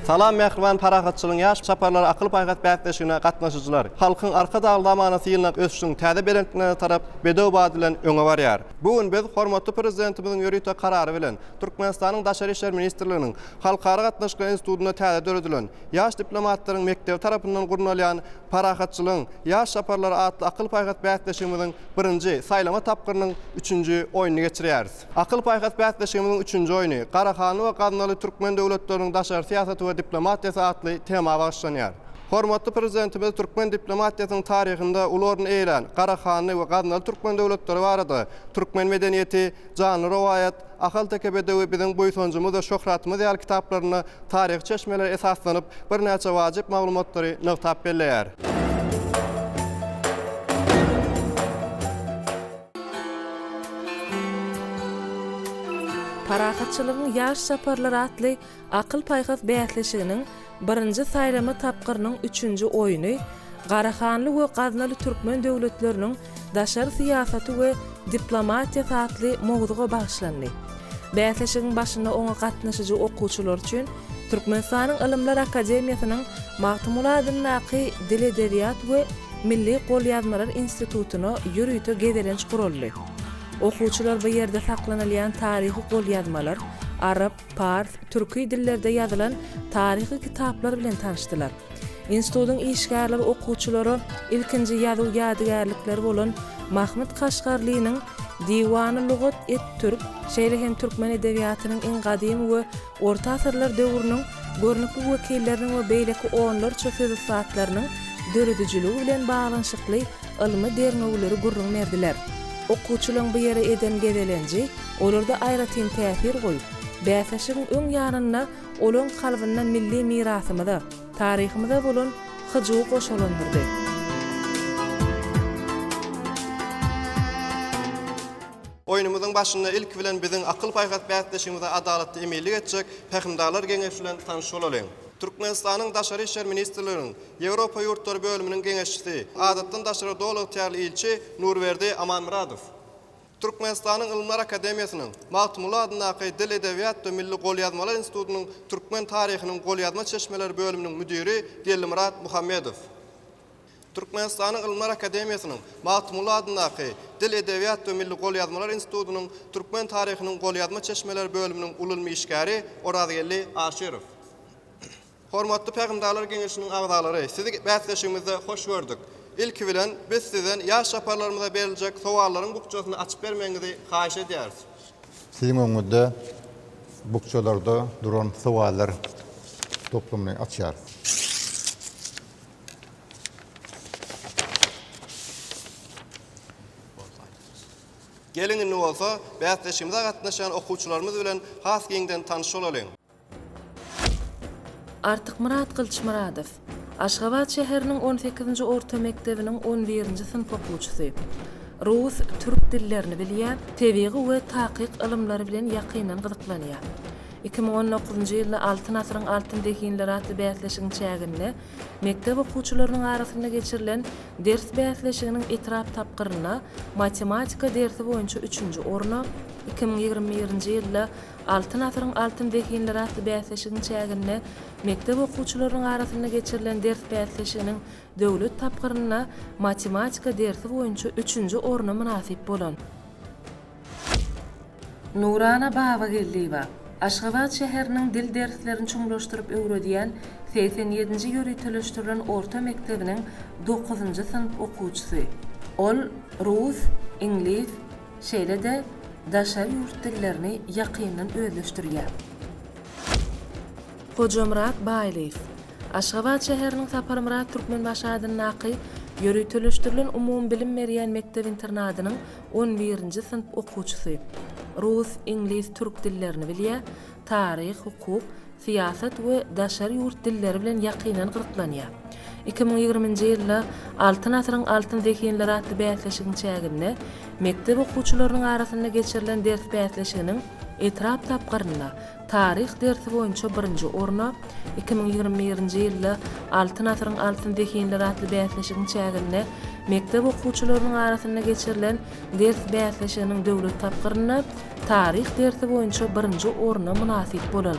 Salam mähriban parahatçylygyň ýaş çaparlary akyl-paýhas bäsleşigine gatnaşyjylar! Halkyň Arkadagly zamanasy ýylyna ösüşiň täze belentliklerine tarap bedew bady bilen öňe barýar. Bu gün biz hormatly Prezidentimiziň ýörite Karary bilen Türkmenistanyň Daşary işler ministrliginiň Halkara gatnaşyklary institutynda täze döredilen Ýaş diplomatlaryň mekdebi tarapyndan gurnalýan Parahatçylygyň ýaş çaparlary atly akyl-paýhas bäsleşigimiziň birinji saýlama tapgyrynyň üçünji oýnuny geçirýäris. Akyl-paýhas bäsleşigimiziň üçünji oýny Garahanly we Gaznaly türkmen döwletleriniň daşary syýasaty we diplomatiýasy atly tema bagyşlanýar. Hormatly Prezidentimiz türkmen diplomatiýasynyň taryhynda uly orun eýelän Garahanly we Gaznaly türkmen döwletleri barada Türkmen medeniýeti, Janly rowaýat, Ahalteke bedewi biziň buýsanjymyz we şöhratymyz ýaly kitaplarynda taryhy çeşmelere esaslanyp, birnäçe wajyp maglumatlary nygtap belleýär. Parahatçylygyň ýaş çaparlary atly akyl-paýhas bäsleşiginiň birinji saýlama tapgyrynyň üçünji oýny Garahanly we Gaznaly türkmen döwletleriniň daşary syýasaty we diplomatiýasy atly mowzuga bagyşlandy. Bäsleşigiň başynda oňa gatnaşyjy okuwçylar üçin Türkmenistanyň Ylymlar akademiýasynyň Magtymguly adyndaky Dil-edebiýat we milli golýazmalar institutyna ýörite gezelenç guraldy. Okuwçylar bu ýerde saklanylýan taryhy golýazmalar, arap, pars, türki dillerde ýazylan taryhy kitaplar bilen tanyşdylar. Institutyň işgärleri okuwçylara ilkinji ýazuw ýadygärlikleri bolan Mahmyt Kaşgarlynyň Diwany lugat et-türk, şeýle hem türkmen edebiýatynyň iň gadymy we orta asyrlar döwrüniň görnükli wekilleriniň we beýleki onlarça söz ussatlarynyň döredijiligi bilen baglanyşykly ylmy derňewleri gürrüň berdiler. Okuwçylaryň bu ýere eden gezelenji olarda aýratyn täsir goýup, bäsleşigiň öň ýanynda olaryň kalbynda milli mirasymyza, taryhymyza bolan hyjuwy goşalandyrdy. Oýnumyzyň başynda ilki bilen biziň akyl-paýhas bäsleşigimize adalatly eminlik etjek Pähimdarlar geňeşi bilen tanyş bolalyň. Türkmenistanyň Daşary işler ministrliginiň Ýewropa ýurtlary bölüminiň geňeşçisi, Adatdan daşary doly ygtyýarly ilçi Nurberdi Amanmyradow. Türkmenistanyň Ylymlar akademiýasynyň Magtymguly adyndaky Dil, edebiýat we milli golýazmalar institutynyň Türkmen taryhynyň golýazma çeşmeleri bölüminiň müdiri Geldimyrat Muhammedow. Türkmenistanyň Ylymlar akademiýasynyň Magtymguly adyndaky Dil, edebiýat we milli golýazmalar institutynyň Türkmen taryhynyň golýazma çeşmeleri bölüminiň uly ylmy işgäri Orazgeldi Aşyrow. Hormatly Pähimdarlar geňeşiniň agzalary, sizi bäsleşigimizde hoş gördük. Ilki bilen, biz sizden ýaş çaparlarymyza beriljek sowallaryň bukjasyny açyp bermegiňizi haýyş edýäris. Siziň öňüňizde bukjalarda duran sowallar toplumyny açýarys. Geliň indi bolsa, bäsleşigimize gatnaşýan okuwçylarymyz bilen has giňden tanyş bolalyň. Artykmyrat Gylyçmyradow, Aşgabat şäheriniň on sekizinji orta mekdebiniň on birinji synp okuwçysy. Rus, türk dillerini bilýär, tebigy we takyk ylymlary bilen ýakyndan gyzyklanýar. 2019-njy ýylda Altyn asyryň altyn zehinleri atly bäsleşigiň çäginde mekdep okuwçylarynyň arasynda geçirilen ders bäsleşiginiň etrap tapgyrynda matematika dersi boýunça üçünji orna, 2021-nji ýylda Altyn asyryň altyn zehinleri atly bäsleşigiň çäginde mekdep okuwçylarynyň arasynda geçirilen ders bäsleşiginiň döwlet tapgyrynda matematika dersi boýunça üçünji orna mynasyp bolan. Nurana Babageldiýewa, Aşgabat şäheriniň dil derslerini çuňlaşdyryp öwredýän 87-nji ýöriteleşdirilen orta mekdebiniň dokuzynjy synp okuwçysy. Ol rus, iňlis, Şeýle-de daşary ýurt dillerini ýakyndan özleşdirýär. Hojamyrat Baýlyýew, Aşgabat şäheriniň Saparmyrat Türkmenbaşy adyndaky ýöriteleşdirilen umumybilim berýän mekdep-internadynyň on birinji synp okuwçysy. Rus, iňlis, türk dillerini bilýär, taryh, hukuk, syýasat we daşary ýurt dilleri bilen ýakyndan gyzyklanýar. 2020-nji ýylda Altyn asyryň altyn zehinleri atly bäsleşigiň çäginde mekdep okuwçylarynyň arasynda geçirilen ders bäsleşiginiň etrap tapgyrynda taryh dersi boýunça birinji orna, 2021-nji ýylda Altyn asyryň altyn zehinleri atly bäsleşigiň çäginde mekdep okuwçylarynyň arasynda geçirilen ders bäsleşiginiň döwlet tapgyrynda taryh dersi boýunça birinji orna mynasyp bolan.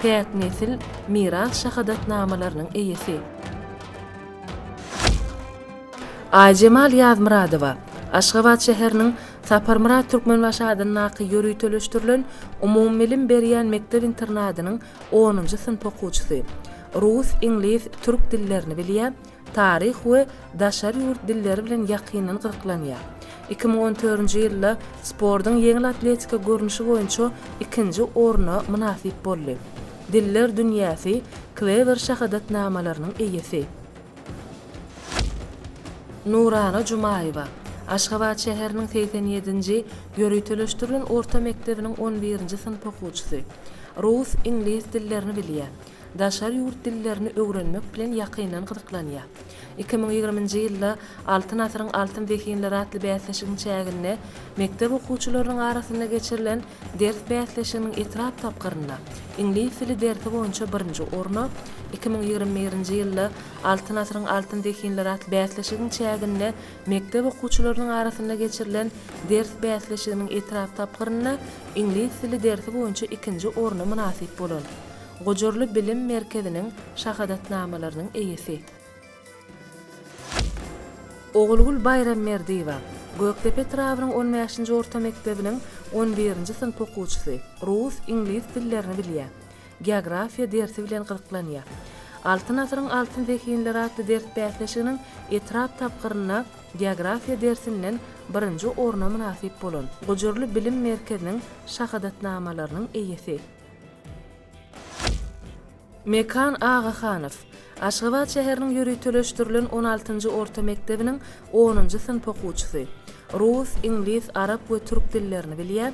Päk nesil miras şahadatnamalarynyň eýesi. Aýjemal Ýazmyradowa, Aşgabat şäheriniň Saparmyrat Türkmenbaşy adyndaky ýöriteleşdirilen umumybilim berýän mekdep-internadynyň onunjy synp okuwçysy. Rus, iňlis, türk dillerini bilýär, taryh we daşary ýurt dilleri bilen ýakyndan gyzyklanýar. 2014-nji ýylda sportuň ýeňil atletika görnüşi boýunça ikinji orna mynasyp boldy. Diller dünýäsi Clever şahadatnamalarynyň eýesi. Nurana Jumaýewa, Aşgabat şäheriniň 87-nji ýöriteleşdirilen orta mekdebiniň on birinji synp okuwçysy. Rus, iňlis dillerini bilýär. Daşary ýurt dillerini öwrenmek bilen ýakyndan gyzyklanýar. 2020-nji ýylda Altyn asyryň altyn zehinleri atly bäsleşigiň çäginde mekdep okuwçylarynyň arasynda geçirilen ders bäsleşiginiň etrap tapgyrynda iňlis dili dersi boýunça birinji orna, 2021-nji ýylda Altyn asyryň altyn zehinleri atly bäsleşigiň çäginde mekdep okuwçylarynyň arasynda geçirilen ders bäsleşiginiň etrap tapgyrynda iňlis dili dersi boýunça ikinji orna mynasyp bolan Gujurly bilim merkeziniň şahadatnamalarynyň eýesi. Ogulgül Baýramberdiýewa, Gökdepe etrabynyň on bäşinji orta mekdebiniň on birinji synp okuwçysy, rus, iňlis dillerini bilýär. Geografiýa dersi bilen gyzyklanýar. Altyn asyryň altyn zehinleri atly ders bäsleşiginiň etrap tapgyrynda geografiýa dersinden birinji orna mynasyp bolan Gujurly bilim merkeziniň şahadatnamalarynyň eýesi. Mekan Agahanow, Aşgabat şäheriniň ýöriteleşdirilen on altynjy orta mekdebiniň onunjy synp okuwçysy. Rus, iňlis, arap we türk dillerini bilýär.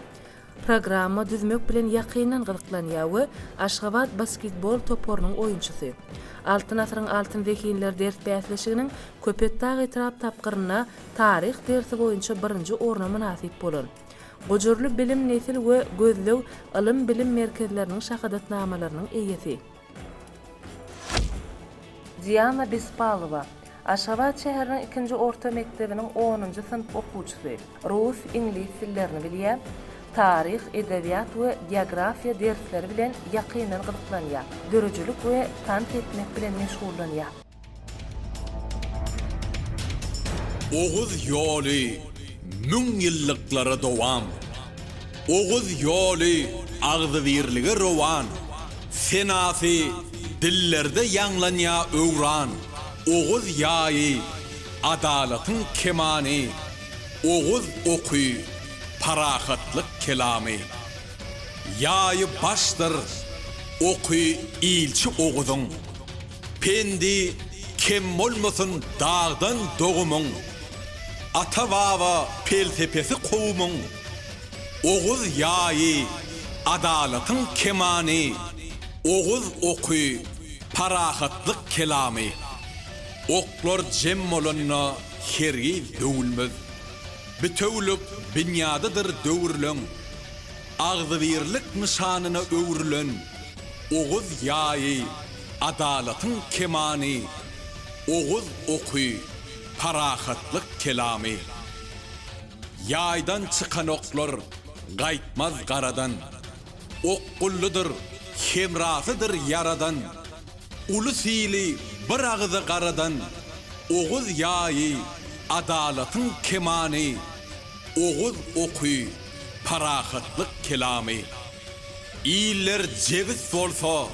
Programma düzmek bilen ýakyndan gyzyklanýar we Aşgabat basketbol toparynyň oýunçysy. Altyn asyryň altyn zehinleri ders bäsleşiginiň Köpetdag etrap tapgyrynda taryh dersi boýunça birinji orna mynasyp bolan. Gujurly bilim nesil we gözleg ylym-bilim merkezleriniň şahadatnamalarynyň eýesi. Diana Bespalowa, Aşgabat şäheriniň ikinji orta mekdebiniň onunjy synp okuwçysy, rus, iňlis dillerini bilýär, taryh, edebiýat we geografiýa dersleri bilen ýakyndan gyzyklanýar, döredijilik we tans etmek bilen meşgullanýar. Oguz ýoly müňýyllyklara dowam, Oguz ýoly agzybirlige rowan, Senasy dillerde ýaňlanýar öwran, Oguz ýaýy, adalatyň kemany, Oguz oky, parahatlyk kelamy. Ýaýy başdyr, oky ilçi Oguzyň. Pendi kem bolmasyn dagdan dogumyň, Ata-baba pelsepesi kowumyň, Oguz ýaýy, adalatyň kemany, Oguz oky, parahatlyk kelamy. Oklar jem bolanda hergiz döwülmez. Bitewülik binýadydyr döwürleň, Agzybirlik nyşanyna öwrülen Oguz ýaýy, adalatyň kemany, Oguz oky, parahatlyk kelamy. Ýaýdan çykan oklar gaýtmaz garadan, Okgullydyr, hemrasydyr Ýaradan. Ulus-ili bir agyza garadan, Oguz ýaýy, adalatyň kemany, Oguz oky, parahatlyk kelamy. Iller jebis bolsa,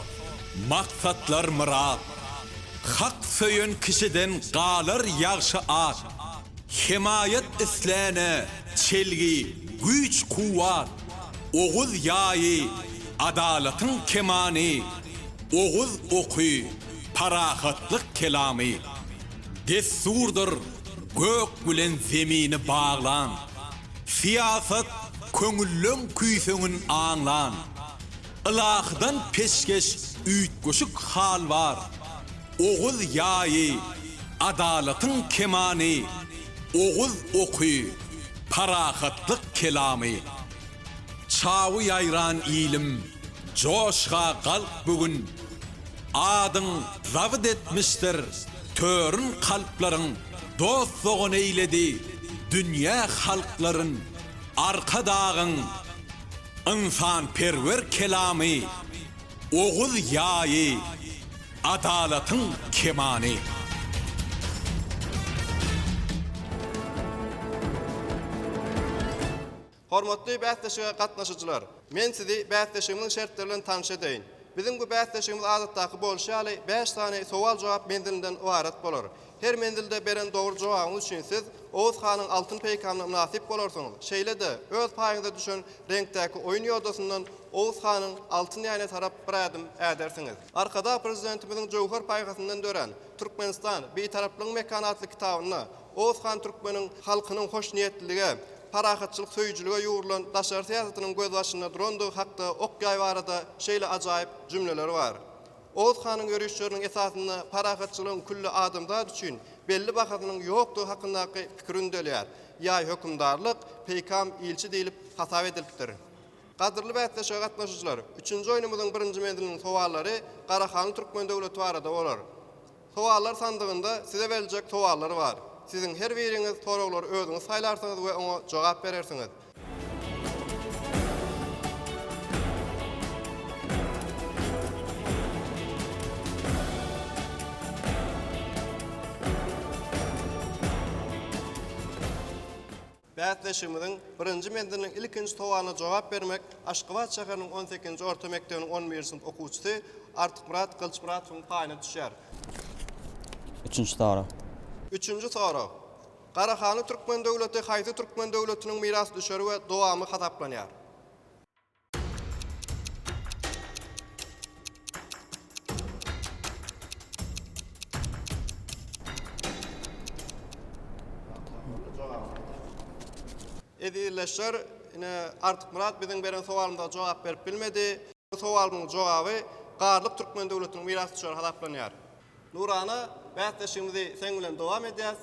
maksatlar myrat. Hak söýen kişiden galar ýagşy at. Hemaýat isläne çelgi, güýç-kuwwat. Oguz ýaýy, adalatyň kemany, Oguz oky, parahatlyk kelamy. Dessurdyr gök bilen zemini baglan. Syýasat köňülleň küýsegin aňlan. Ylahydan peşgeş üýtgeşik hal bar. Oguz ýaýy, adalatyň kemany, Oguz oky, parahatlyk kelamy. Çawy ýaýran ilim, joşga galk bu gün. Adyň zabyt etmişdir törün kalplaryň, Dost-dogan eýledi dünýä halklaryn. Arkadagyň ynsanperwer kelamy. Oguz ýaýy, adalatyň kemany. Hormatly bäsleşige gatnaşyjylar! Men sizi bäsleşigimiziň şertleri bilen tanyş edeýin. Biziň bu bäsleşigimiz adatdaky bolşy ýaly bäş sany sowal-jogap menzilinden ybarat bolar. Her menzilde beren dogry jogabyňyz üçin siz Oguz hanyň altyn peýkamyna mynasyp bolarsyňyz. Şeýle-de, öz paýyňyza düşen reňkdäki oýun ýodasyndan Oguz hanyň altyn ýaýyna tarap bir ädim ädersiňiz. Arkadag Prezidentimiziň jöwher paýhasyndan dörän Türkmenistan, Bitaraplygyň mekany atly kitabynda Oguz han türkmeniň halkynyň hoşniýetlilige, parahatçylyk söýüjilige ýugrulan daşary syýasatynyň gözbaşynda durandygy hakda ok-ýaý barada şeýle ajaýyp jümleler bar. Oguz hanyň ýörişleriniň esasynda parahatçylygyň külli adamzat üçin belli bahasynyň ýokdugy hakyndaky pikir ündelýär. Ýaý hökümdarlyk, peýkam ilçi diýlip hasap edilipdir. Gadyrly bäsleşige gatnaşyjylar, üçünji oýnumyzyň birinji menziliniň sowallary Garahanly türkmen döwleti barada bolar. Sowallar sandygynda size beriljek sowallar bar. Siziň her biriňiz soraglary özüňiz saýlarsyňyz we oňa jogap berersiňiz. Bäsleşigimiziň birinji menziliniň ilkinji sowalyna jogap bermek Aşgabat şäheriniň on sekizinji orta mekdebiniň on birinji synp okuwçysy Artykmyrat Gylyçmyratowyň paýyna düşýär. Üçünji sorag. Üçünji sorag. Garahanly türkmen döwleti haýsy türkmen döwletiniň mirasdüşeri we dowamy hasaplanýar? Eziz ildeşler, ine Artykmyrat biziň beren sowalymyza jogap berip bilmedi. Bu sowalymyň jogaby Garlyk türkmen döwletiniň mirasdüşeri hasaplanýar. Nurana, bäsleşigimizi seň bilen dowam edýäs.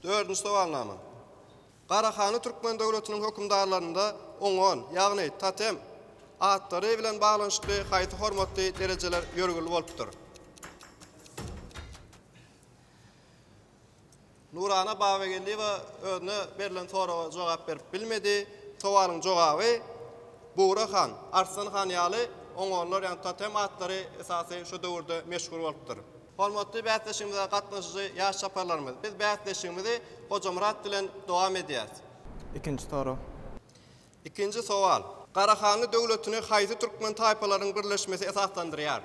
Dördünji sowalnama. Garahanly türkmen döwletiniň hökümdarlarynda oňon, ýagny totem, atlary bilen baglanyşykly haýsy hormatly derejeler ýörgünli bolupdyr? Nurana Babageldiýewa özüne berlen soraga jogap berip bilmedi. Sowalyň jogaby, Bugra han, Arslan han ýaly oňonlar, ýagny totem atlary esasy şu döwürde meşhur bolupdyr. Hormatly bäsleşigimize gatnaşyjy ýaş çaparlarymyz, biz bäsleşigimizi Hojamyrat bilen dowam edýäs. Ikinji sorag. Ikinji sowal. Garahanly döwletini haýsy türkmen taýpalarynyň birleşmesi esaslandyrýar?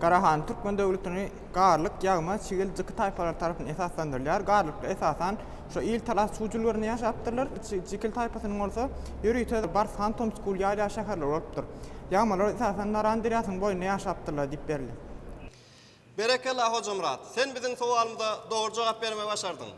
Garahanly türkmen döwletini Garlyk, Ýagma, Çigil, Jyky taýpalary tarapyndan esaslandyrylýar. Garlyklar esasan şo Il Talas suw jülgelerinde ýaşapdyrlar. Jikil taýpasynyň bolsa ýörite Barshan, Tomskul ýaly şäherleri bolupdyr. Ýagmalar esasan Naran derýasynyň boýunda ýaşapdyrlar diýip berilýär. Berekella Hojamyrat, sen biziň sowalymyza dogry jogap bermegi başardyň.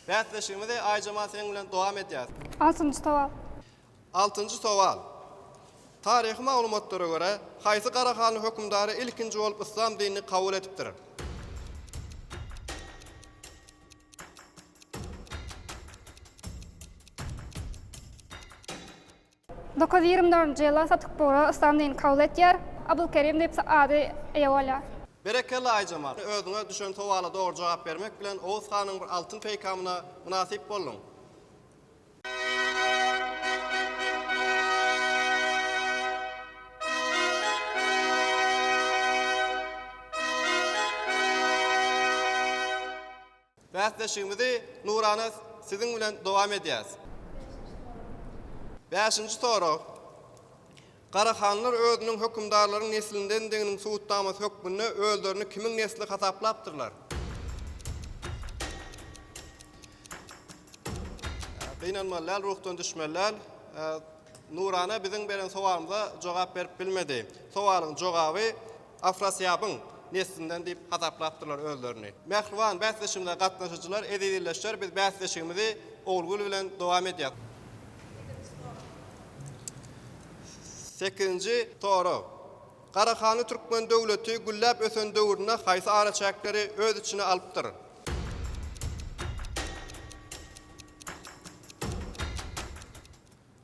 Bäsleşigimizi Aýjemal seniň bilen dowam edýäs. Altynjy sowal. Altynjy sowal. Taryhy maglumatlara görä, haýsy Garahanly hökümdary ilkinji bolup yslam dinini kabul edipdir? 924-nji ýylda Satyk Bugra yslam dinini kabul etýär. Abulkerim diýip ady eýe bolýar. Berekella Aýjemal! Özüňe düşen sowala dogry jogap bermek bilen Oguz hanyň bir altyn peýkamyna mynasyp bolduň. Bäsleşigimizi Nurana siziň bilen dowam edýäs. Bäşinji sorag. Garahanlylar özüniň hökümdarlaryň neslindendiginiň subutnamasy hökmünde özlerini kimiň nesli hasaplapdyrlar? Gynanmaly däl, ruhdan düşmeli däl. Nurana biziň beren sowalymyza jogap berip bilmedi. Sowalyň jogaby Afrasýabyň neslinden diýip hasaplapdyrlar özlerini. Mähriban bäsleşigimize gatnaşyjylar, eziz ildeşler biz bäsleşigimizi Ogulgül bilen dowam edýäs. Sekizinji sorag. Garahanly türkmen döwleti gülläp ösen döwründe haýsy araçäkleri öz içine alypdyr?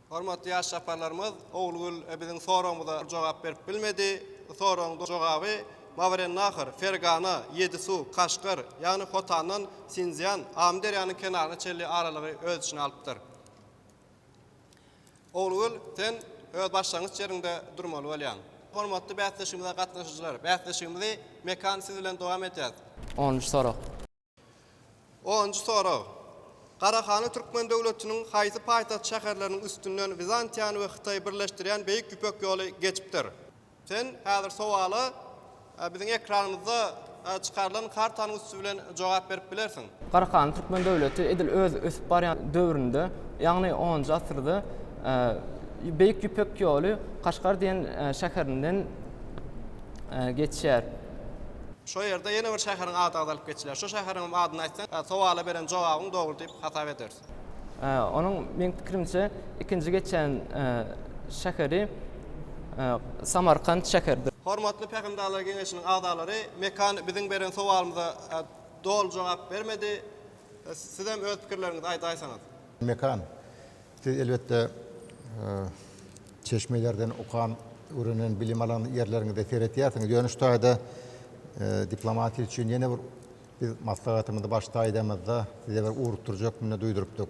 Hormatly ýaş çaparlarymyz, Ogulgül biziň soragymyza jogap berip bilmedi. Soragyň jogaby Mawerennahr, Fergana, Ýedisuw, Kaşgar, ýagny Hotandan Sinszýan, Amyderýanyň kenaryna çenli aralygy öz içine alypdyr. Ogulgül, sen öz başlangyç ýeriňde durmaly bolýaň. Hormatly bäsleşigimize gatnaşyjylar, bäsleşigimizi Mekan siz bilen dowam edýäs. Onunjy sorag. Onunjy sorag. Garahanly türkmen döwletiniň haýsy paýtagt şäherleriniň üstünden Wizantiýany we Hytaýy birleşdirýän Beýik Ýüpek ýoly geçipdir? Sen häzir sowala biziň ekranymyzda çykarylan kartanyň üsti bilen jogap berip bilersiň. Garahanly türkmen döwleti edil öz ösüp barýan döwründe, ýagny onunjy asyrda Beýik Ýüpek ýoly Kaşgar diýen şäherinden geçýär. Şo ýerde ýene bir şäheriň ady agzalyp geçilýär. Şo şäheriňem adyny aýtsaň, sowala beren jogabyň dogry diýip hasap ederis. Onuň meň pikirimçe ikinji geçýän şäheri Samarkant şäheridir. Hormatly Pähimdarlar Geňeşiniň agzalary, Mekan biziň beren sowalymyza doly jogap bermedi. Sizem öz pikirleriňizi aýdaýsaňyz. Mekan, Siz elbetde çeşmelerden okan, öwrenen, bilim alan ýerleriňizde seretýärsiňiz. Ýöne şu taýda diplomatiýa üçin ýene bir biz maslahatymyzy başda aýdamyzda size bir ugrukdyryjy hökmünde duýdurypdyk.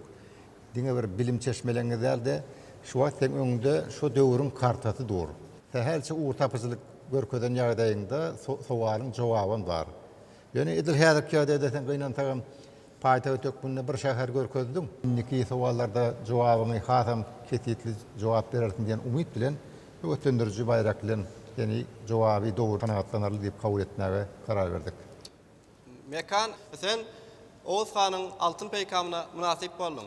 Diňe bir bilim çeşmeleriňiz däl-de, şu wagt seň öňüňde şu döwrüň kartasy dur. Sähelçe ugurtapyjylyk görkezen ýagdaýyňda sowalyň jogabam bar. Ýöne edil häzirki ýagdaýda sen gynansagam paýtagt hökmünde bir şäher görkezdiň. Indiki sowallarda jogabyňy hasam kesgitli jogap berersiň diýen umyt bilen höweslendiriji baýrak bilen seni jogaby dogry kanagatlanarly diýip kabul etmäge karar berdik. Mekan, sen Oguz hanyň altyn peýkamyna mynasyp bolduň.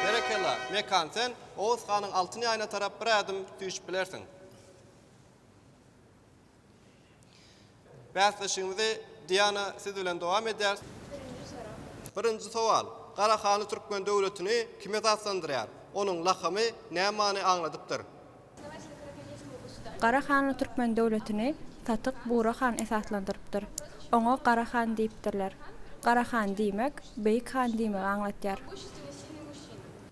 Berekella, Mekan, sen Oguz hanyň altyn ýaýyna tarap bir ädim süýşüp bilersiň. Bäsleşigimizi Diana siz bilen dowam edýäris. Birinji sorag. Birinji sowal, Garahanly türkmen döwletini kim esaslandyrýar? Onuň lakamy näme many aňladypdyr? Garahanly türkmen döwletini Satyk Bugra han esaslandyrypdyr. Oňa Gara han diýipdirler. Gara han diýmek, beýik han diýmegi aňlatýar.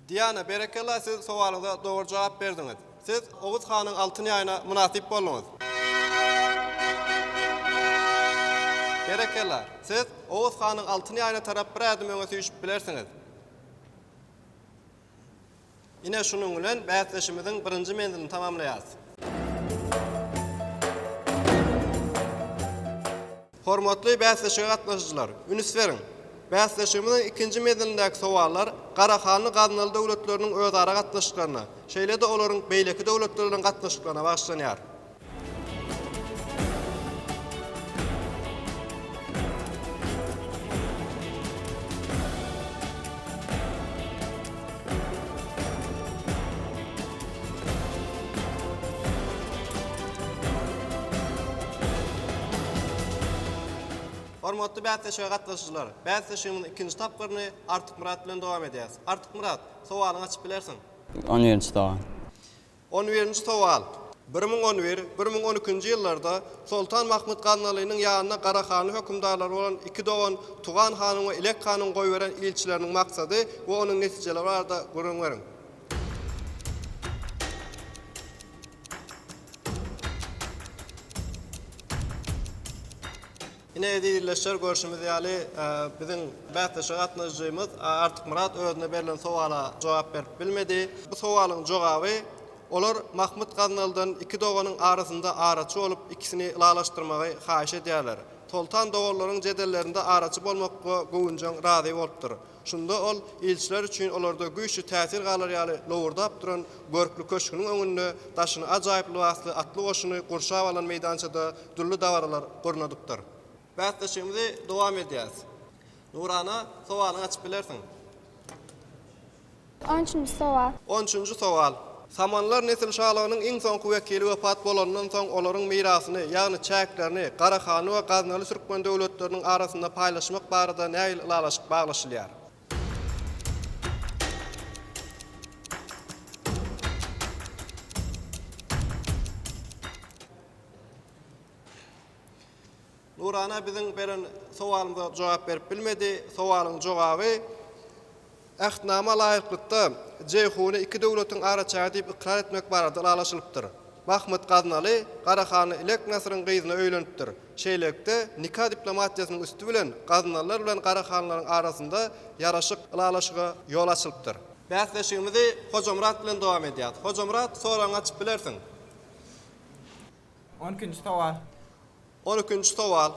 Diana, berekella siz sowalyňyza dogry jogap berdiňiz. Siz Oguz hanyň altyn ýaýyna mynasyp bolduňyz. Berekella, siz Oguz hanyň altyn ýaýyna tarap bir ädim öňe süýşüp bilersiňiz. Ine şunuň bilen bäsleşimiziň birinji menzilini tamamlaýarys. Hormatly bäsleşige gatnaşyjylar, üns beriň! Bäsleşigimiziň ikinji menzilindäki sowallar Garahanly Gaznaly döwletleriniň özara gatnaşyklaryna, şeýle-de olaryň beýleki döwletler bilen gatnaşyklaryna bagyşlanýar. Hormatly bäsleşige gatnaşyjylar, bäsleşigimiziň ikinji tapgyryny Artykmyrat bilen dowam edýäris. Artykmyrat, sowalyňy açyp bilersiň. On birinji sowal. On birinji sowal. 1011, 1012-nji ýyllarda Soltan Mahmyt Gaznalynyň ýanyna Garahanly hökümdarlary bolan iki dogan Tugan hanyň we Ilek hanyň goýberen ilçileriniň maksady we onuň netijeleri barada gürrüň beriň. Ine eziz ildeşler görşümiz ýaly biziň bäsleşige gatnaşyjymyz Artykmyrat özüne berlen sowala jogap berip bilmedi. Bu sowalyň jogaby olar Mahmyt Gaznalydan iki doganyň arasynda araçy bolup ikisini ylalaşdyrmagy haýyş edýärler. Soltan doganlaryň jedellerinde araçy bolmakga göwünjeň razy bolupdyr. Şunda ol ilçiler üçin olarda güýçli täsir galar ýaly lowurdap duran görkli köşgüniň öňünde daşyny ajaýyp lybasly atly goşuny gurşap alan meýdançada dürli dabaralar gurnadypdyr. Bäsleşigimizi dowam edýäris. Nurana, sowalyňy açyp bilersiň. On üçünji sowal. On üçünji sowal. Samanylar nesilşalygynyň iň soňky wekili wepat bolanyndan soň olaryň mirasyny, ýagny çäklerini Garahanly we Gaznaly türkmen döwletleriniň arasynda paýlaşmak barada nähili ylalaşyk baglaşylýar? Nurana biziň beren sowalymyza jogap berip bilmedi. Sowalyň jogaby, Ähtnama laýyklykda, Jeýhuny iki döwletiň araçägi diýip ykrar etmek barada ylalaşylypdyr. Mahmyt Gaznaly Garahanly Ilek Nasyryň gyzyna öýlenipdir. Şeýlelikde, nika diplomatiýasynyň üsti bilen gaznalylar bilen garahanlylaryň arasynda ýaraşyk, ylalaşyga ýol açylypdyr. Bäsleşigimizi Hojamyrat bilen dowam edýäs. Hojamyrat, soragyňy açyp bilersiň. On ikinji sowal. On ikinji sowal.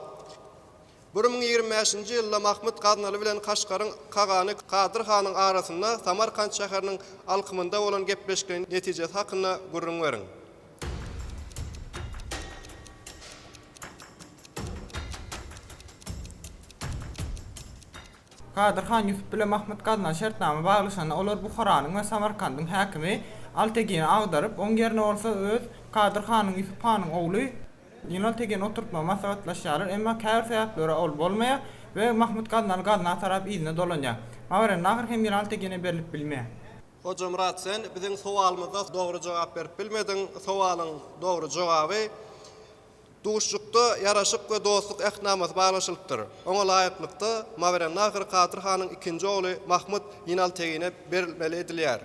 1025-nji ýylda Mahmyt Gaznaly bilen Kaşgaryň kagany Kadyr hanyň arasynda Samarkant şäheriniň alkymynda bolan gepleşikleň netijesi hakynda gürrüň beriň. Kadyr han Ýusup bilen Mahmyt Gaznaly şertnama baglaşanda olar Buharanyň we Samarkandyň häkimi Altegini agdaryp, oň ýerine bolsa öz Kadyr hanyň Ýusup hanyň ogly Ýynal Tegini oturtmagy maslahatlaşýarlar, emma käbir sebäplere görä ol bolmaýar we Mahmyt Gaznaly Gazna tarap yzyna dolanýar. Mawerennahr hem Ýynal Tegine berlip bilmeýär. Hojamyrat sen biziň sowalymyza dogry jogap berip bilmediň, sowalyň dogry jogaby Duşuşykda ýaraşyk we dostluk ähtnamasy baglaşylypdyr. Oňa laýyklykda, Mawerennahr Kadyr hanyň ikinji ogly Mahmyt Ýynaltegine berilmeli edilýär.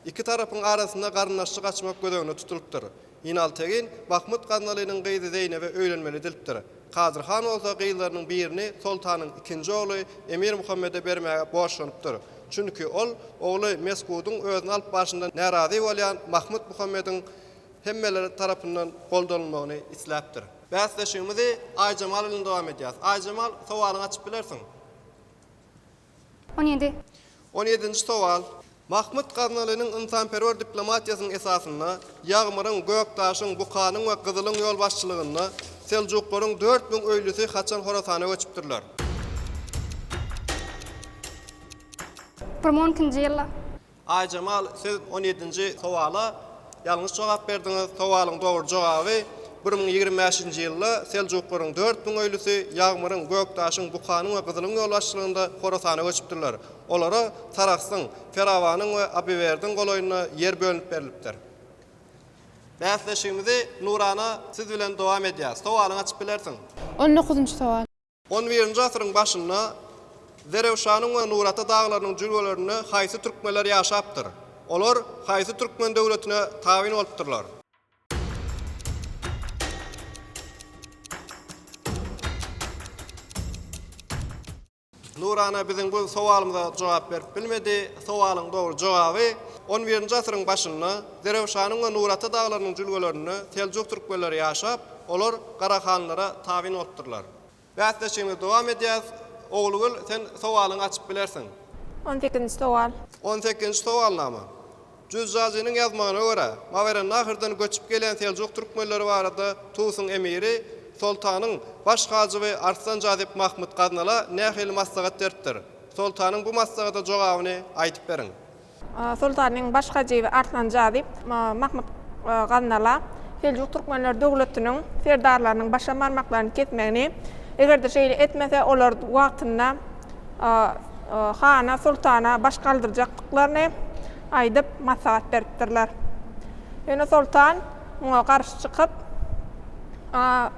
Iki tarapyň arasynda garyndaşlyk açmak göz öňünde tutulypdyr. Ýynaltegin Mahmyt Gaznalynyň gyzy Zeýnebe öýlenmeli edilipdir. Kadyr han bolsa gyzlarynyň birini soltanyň ikinji ogly Emir Muhammede bermäge borçlanypdyr. Çünki ol ogly Mesgudyň özüni alyp barşyndan närazy bolýan Mahmyt Muhammediň hemmeler tarapyndan goldanylmagyny isläpdir. Bäsleşigimizi Aýjemal bilen dowam edýäris. Aýjemal, sowalyňy açyp bilersiň. 17. On ýedinji sowal. Mahmyt Gaznalynyň ynsanperwer diplomatiýasynyň esasynda Ýagmyryň, Gökdaşyň, Bukanyň we Gyzylyň ýolbaşçylygynda seljuklaryň 4000 öýlüsi haçan Horasana göçüpdirler? Bir müň on ikinji ýylda. Aýjemal, siz on ýedinji sowala ýalňyş jogap berdiňiz. Sowalyň dogry jogaby, 1025-nji ýylda seljuklaryň 4000 öýlüsi Ýagmyryň, Gökdaşyň, Bukanyň we Gyzylyň ýolbaşçylygynda Horasana göçüpdirler. Olara Sarahsyň, Ferawanyň we Abiwerdiň golaýynda ýer bölünip berlipdir. Bäsleşigimizi Nurana siz bilen dowam edýäs. Sowalyňy açyp bilersiň. On dokuzynjy sowal. On birinji asyryň başynda Zerewşanyň we Nurata daglarynyň jülgelerinde haýsy türkmenler ýaşapdyr? Olar haýsy türkmen döwletine tabyn bolupdyrlar? Nurana biziň bu sowalymyza jogap berip bilmedi. Sowalyň dogry jogaby, On birinji asyryň başynda Zerewşanyň we Nurata daglarynyň jülgelerinde seljuk türkmenleri ýaşap, olar Garahanlylara tabyn bolupdyrlar. Bäsleşigimizi dowam edýäs. Ogulgül, sen sowalyňy açyp bilersiň. On sekizinji sowal. On sekizinji sowalnama. Jüzjajynyň ýazmagyna görä, Mawerennahrdan göçüp gelen seljuk türkmenleri barada Tusyň emiri, soltanyň baş hajyby Arslan Jazyp Mahmyt Gaznala nähili maslahat beripdir? Soltanyň bu maslahata jogabyny aýdyp beriň. Soltanyň baş hajyby Arslan Jazyp Mahmyt Gaznala Seljuk türkmenler döwletiniň serdarlarynyň başam barmaklaryny kesmegini, eger-de şeýle etmese, olar wagtynda hana, soltana baş galdyrjakdyklaryny aýdyp, maslahat beripdirler. Ýöne soltan muňa garşy çykyp,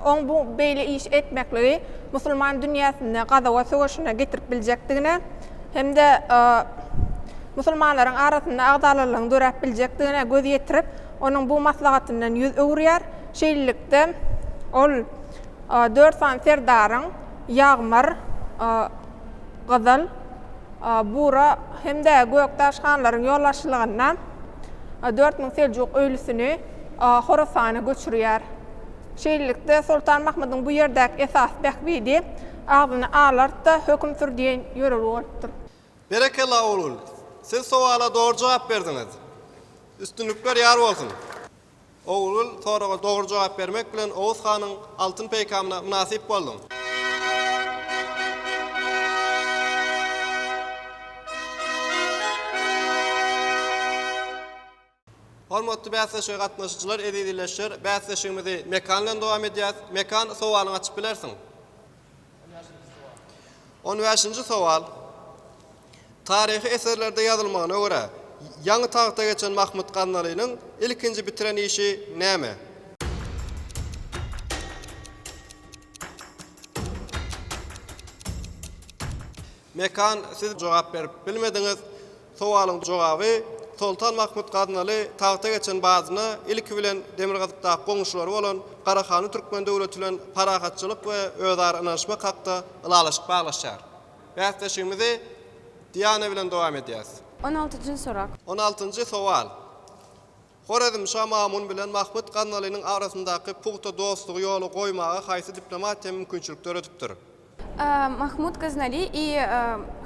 oň bu beýle iş etmekligi musulman dünýäsinde gazawat söweşine getirip biljekdigine hem-de musulmanlaryň arasynda agzalalygyň döräp biljekdigine göz ýetirip, onuň bu maslahatyndan ýüz öwürýär. Şeýlelikde, ol dört sany serdaryň Ýagmyr, Gyzyl, Bura hem-de Gökdaş hanlaryň ýolbaşçylygynda 4000 seljuk öýlüsini Horasana göçürýär. Şeýlelikde, Soltan Mahmydyň bu ýerdäki esasy bähbidi agzyny alart-da, höküm sür diýen ýörelge bolupdyr. Berekella Ogulgül! Siz sowala dogry jogap berdiňiz. Üstünlikler ýar bolsun! Ogulgül, soraga dogry jogap bermek bilen Oguz hanyň altyn peýkamyna mynasyp bolduň. Hormatly bäsleşige gatnaşyjylar, eziz ildeşler, bäsleşigimizi Mekan bilen dowam edýäs. Mekan, sowalyňy açyp bilersiň. On bäşinji sowal. Taryhy eserlerde ýazylmagyna görä, ýaňy tagta geçen Mahmyt Gaznalynyň ilkinji bitiren işi näme? Mekan, siz jogap berip bilmediňiz. Sowalyň jogaby, Soltan Mahmyt Gaznaly tagta geçen badyna ilki bilen demirgazykdaky goňşulary bolan Garahanly türkmen döwleti bilen parahatçylyk we özara ynanyşmak hakda ylalaşyk baglaşýar. Bäsleşigimizi Diana bilen dowam edýäs. On altynjy sorag. On altynjy sowal. Horezmşa Mamun bilen Mahmyt Gaznalynyň arasyndaky pugta dostlugy ýola goýmaga haýsy diplomatiýa mümkinçilik döredipdir? Mahmut Gaznali i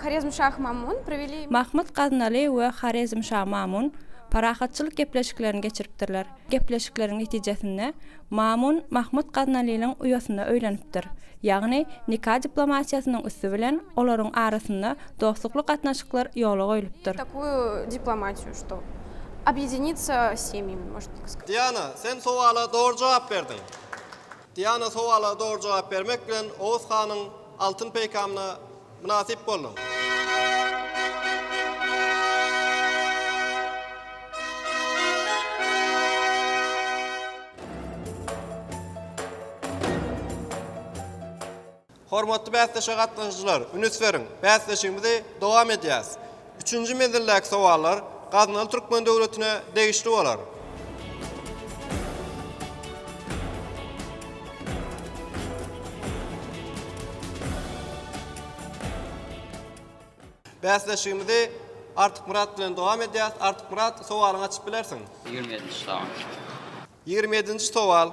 Horezmşah Mamun провели. Mahmyt Gaznaly we Horezmşah Mamun parahatçylyk gepleşiklerini geçiripdirler. Gepleşikleriň netijesinde Mamun Mahmyt Gaznalynyň uýasyna öýlenipdir. Ýagny nika diplomatiýasynyň üsti bilen olaryň arasynda dostlukly gatnaşyklar ýola goýlupdyr. Takuýu diplomatiýu, şto obýedinitsa semýami, možno tak skazat. Diana, sen sowala dogry jogap berdiň. Diana sowala dogry jogap bermek bilen Oguz hanyň altyn peýkamyna mynasyp bolduň. Hormatly bäsleşige gatnaşyjylar, ünüs beriň, bäsleşigimizi dowam edýäs. Üçünji menzildäki sowallar Gaznaly türkmen döwletine degişli bolar. Bäsleşigimizi Artykmyrat bilen dowam edýäs. Artykmyrat, sowalyňy açyp bilersiň. Ýigrimi ýedinji sowal. Ýigrimi ýedinji sowal.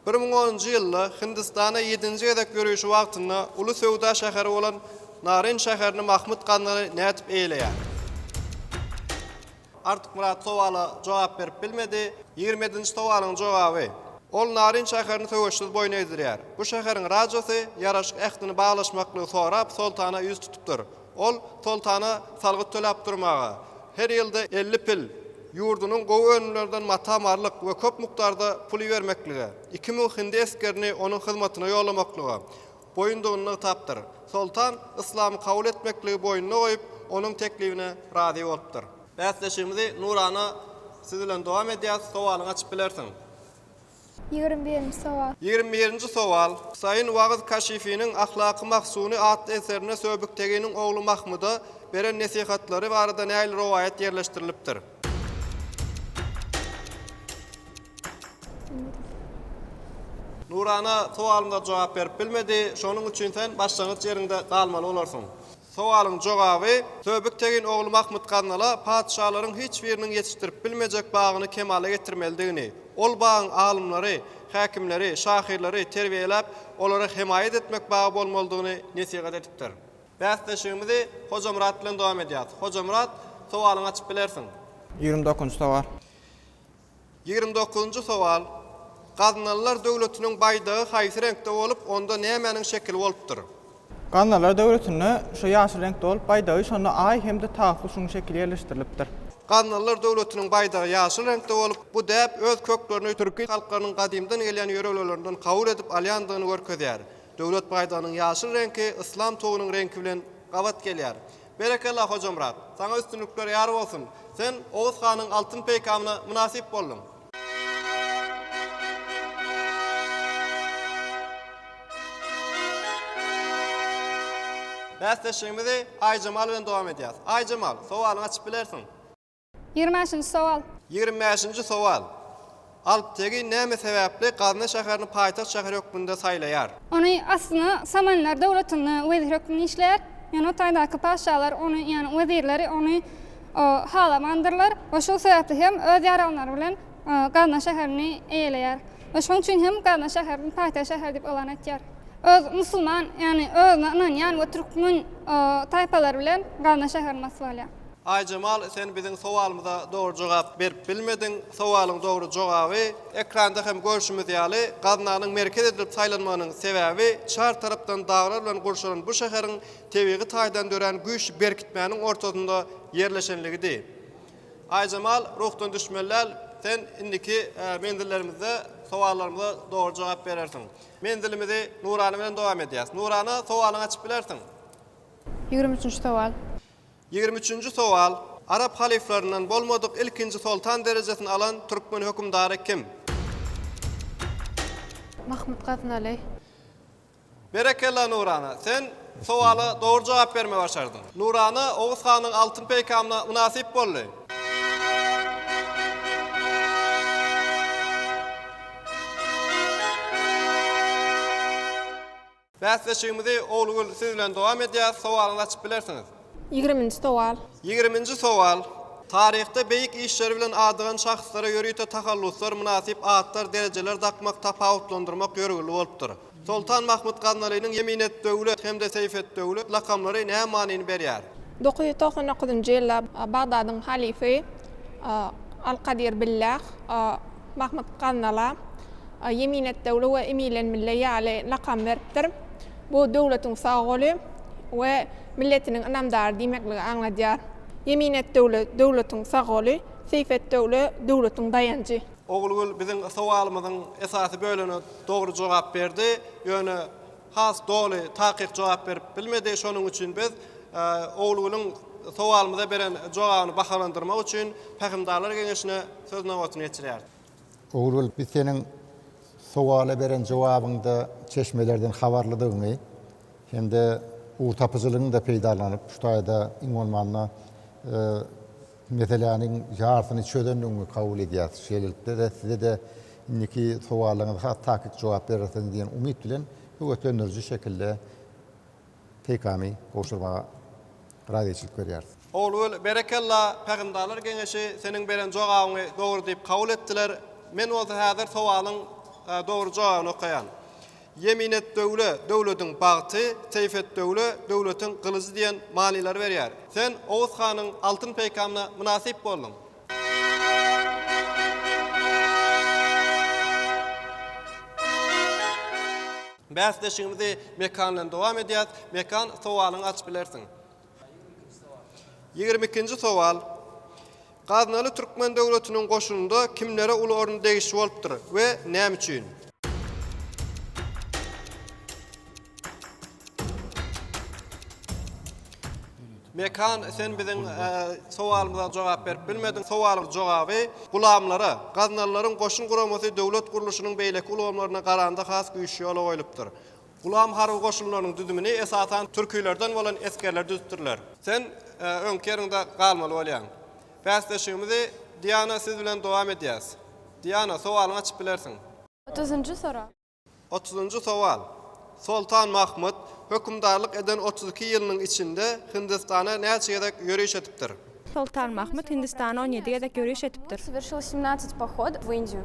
1010-njy ýylda Hindistana ýedinji gezek ýörişi wagtynda uly söwda şäheri bolan Naryn şäherini Mahmyt Gaznaly nädip eýeleýär? Artykmyrat sowala jogap berip bilmedi. Ýigrimi ýedinji sowalyň jogaby. Ol Naryn şäherini söweşsiz boýun egdirýär. Bu şäheriň rajasy ýaraşyk ähtini baglaşmaklygy sorap soltana ýüz tutupdyr. Ol soltana salgyt töläp durmaga, her ýylda 50 pil, ýurdunyň gowy önümlerinden mata-marlyk we köp mukdarda pul ibermeklige, 2000 hindi esgerini onuň hyzmatyna ýollamaklyga boýundygyny nygtapdyr. Soltan yslamy kabul etmekligi boýnuna goýup, onuň teklibine razy bolupdyr. Bäsleşigimizi Nurana siz bilen dowam edýäs, sowalyňy açyp bilersiň. Ýigrimi birinji sowal. Ýigrimi birinji sowal. Husaýyn Wagyz Kaşifiniň Ahlaky Mahsuny atly eserinde Söbükteginiň ogly Mahmyda beren nesihatlary barada nähili rowaýat ýerleşdirilipdir? Nurana sowalymyza jogap berip bilmedi, şonuň üçin sen başlangyç ýeriňde galmaly bolarsyň. Sowalyň jogaby, Söbük Tegin ogly Mahmyt Gaznala patyşalaryň hiç biriniň ýetişdirip bilmejek bagyny kemala getirmelidigini, ol bagyň alymlary, häkimleri, şahyrlary terbiýeläp, olara hemaýat etmek bagy bolmalydygyny nesihat edipdir. Bäsleşigimizi Hojamyrat bilen dowam edýäris. Hojamyrat, sowalyňy açyp bilersiň. Ýigrimi dokuzynjy sowal. Ýigrimi dokuzynjy sowal, Gaznalylar döwletiniň baýdagy haýsy reňkde bolup, onda nämäniň şekili bolupdyr? Gaznalylar döwletinde şu ýaşyl reňkde bolup, baýdagy şonda aý hem-de tawus guşunyň şekili ýerleşdirilipdir. Gaznalylar döwletiniň baýdagy ýaşyl reňkde bolup, bu däp öz köklerini türki halklarynyň gadymdan gelýän ýörelgelerinden kabul edip alýandygyny görkezýär. Döwlet baýdagynyň ýaşyl reňki yslam tugunyň reňki bilen gabat gelýär. Berekella Hojamyrat! Saňa üstünlikler ýar bolsun! Sen Oguz hanyň altyn peýkamyna mynasyp bolduň! Bäsleşigimizi Aýjemal bilen dowam edýäs. Aýjemal, sowalyňy açyp bilersiň. Ýigrimi bäşinji sowal. Ýigrimi bäşinji sowal. Alp Tegin näme sebäpli Gazna şäherini paýtagt şäheri hökmünde saýlaýar? Ony aslynda Samanylar döwletinde wezir hökmünde işleýär. Ýöne o taýdaky patyşalar ony, ýagny wezirleri ony halamandyrlar we şol sebäpli hem öz ýaranlary bilen Gazna şäherini eýeleýär. We şonuň üçin hem Gazna şäherini paýtagt şäheri diýip yglan etýär. Öz musulman, ýagny özüne ynanýan we türkmen taýpalary bilen Gazna şäherini basyp alýar. Aýjemal sen biziň sowalymyza dogry jogap berip bilmediň. Sowalyň dogry jogaby, ekranda hem görşümiz ýaly, Gaznanyň merkez edilip saýlanmagynyň sebäbi çar tarapdan daglar bilen gurşalan bu şäheriň tebigy taýdan dörän güýçli berkitmäniň ortasynda ýerleşenligidi. Aýjemal, ruhdan düşmeli däl, sen indiki menzillerimizde sowallarymyza dogry jogap berersiň. Menzilimizi Nurana bilen dowam edýäris. Nurana, sowalyňy açyp bilersiň. Ýigrimi üçünji sowal. Ýigrimi üçünji sowal, Arap halyflaryndan bolmadyk ilkinji soltan derejesini alan türkmen hökümdary kim? Mahmyt Gaznaly. Berekella Nurana, sen. sowala dogry jogap bermegi başardyň. Nurana Oguz hanyň altyn peýkamyna mynasyp boldy. Bäsleşigimizi Ogulgül siz bilen dowam edýäs, sowalyňyzy açyp bilersiňiz. Ýigriminji sowal. Ýigriminji sowal. Taryhda beýik işleri bilen adygan şahslara ýörite tahalluslar, mynasyp atlar, derejeler dakmak, tapawutlandyrmak ýörgünli bolupdyr. Soltan Mahmyt Gaznalynyň Ýeminetdöwlet hem-de Seýfetdöwlet lakamlary näme manyny berýär? 999-njy ýylda Bagdadyň halyfy Al-Kadyr Billah Mahmyt Gaznala Ýeminetdöwle we Emilenmille ýaly lakam beripdir. Bu döwletiň sag goly we milletiniň ynamdary diýmekligi aňladýar. Ýeminetdöwle döwletiň sag goly, Seýfetdöwle döwletiň daýanjy. Ogulgül biziň sowalymyzyň esasy bölegine dogry jogap berdi, ýöne has doly, takyk jogap berip bilmedi. Şonuň üçin biz Ogulgülüň sowalymyza beren jogabyny bahalandyrmak üçin Pähimdarlar geňeşine söz nobatyny geçirýäris. Ogulgül, biz seniň sowala beren jogabyňda çeşmelerden habarlydygyňy hem-de ugurtapyjylygyňy-da peýdalanyp, şu taýda iň bolmanda Meseläniň ýarsyny çözendigiňi kabul edýäris. Şeýlelikde-de, size-de indiki sowallaryňyza has takyk jogap berersiňiz diýen umyt bilen höweslendiriji şekilde peýkamy gowşurmaga razyçylyk berýäris. Ogulgül, berekella, Pähimdarlar geňeşi seniň beren jogabyňy dogry diýip kabul etdiler. Men bolsa häzir sowalyň dogry jogabyny okaýan. Ýeminetdöwle, döwletiň bagty, Seýfetdöwle, döwletiň gylyjy diýen manylary berýär. Sen Oguz hanyň altyn peýkamyna mynasyp bolduň. Bäsleşigimizi Mekan bilen dowam edýäs. Mekan, sowalyňy açyp bilersiň. 22-nji sowal. Gaznaly türkmen döwletiniň goşunynda kimlere uly orun degişli bolupdyr we näme üçin? Mekan, sen biziň sowalymyza jogap berip bilmediň. Sowalyň jogaby, gulamlara. Gaznalylaryň goşun guramasy döwlet gurluşynyň beýleki ulgamlaryna garanda has güýçli ýola goýlupdyr. Gulam harby goşunlarynyň düzümini esasan türkilerden bolan esgerler düzüpdirler. Sen öňki ýeriňde galmaly bolýaň. Bäsleşigimizi Diana siz bilen dowam edýäs. Diana, sowalyňy açyp bilersiň. Otuzynjy sorag. Otuzynjy sowal. Soltan Mahmyt hökümdarlyk eden 32 ýylynyň içinde Hindistana näçe gezek ýöriş edipdir? Soltan Mahmyt Hindistana on ýedi gezek ýöriş edipdir. Sowerşil semnadtsat pohod w Indiýu.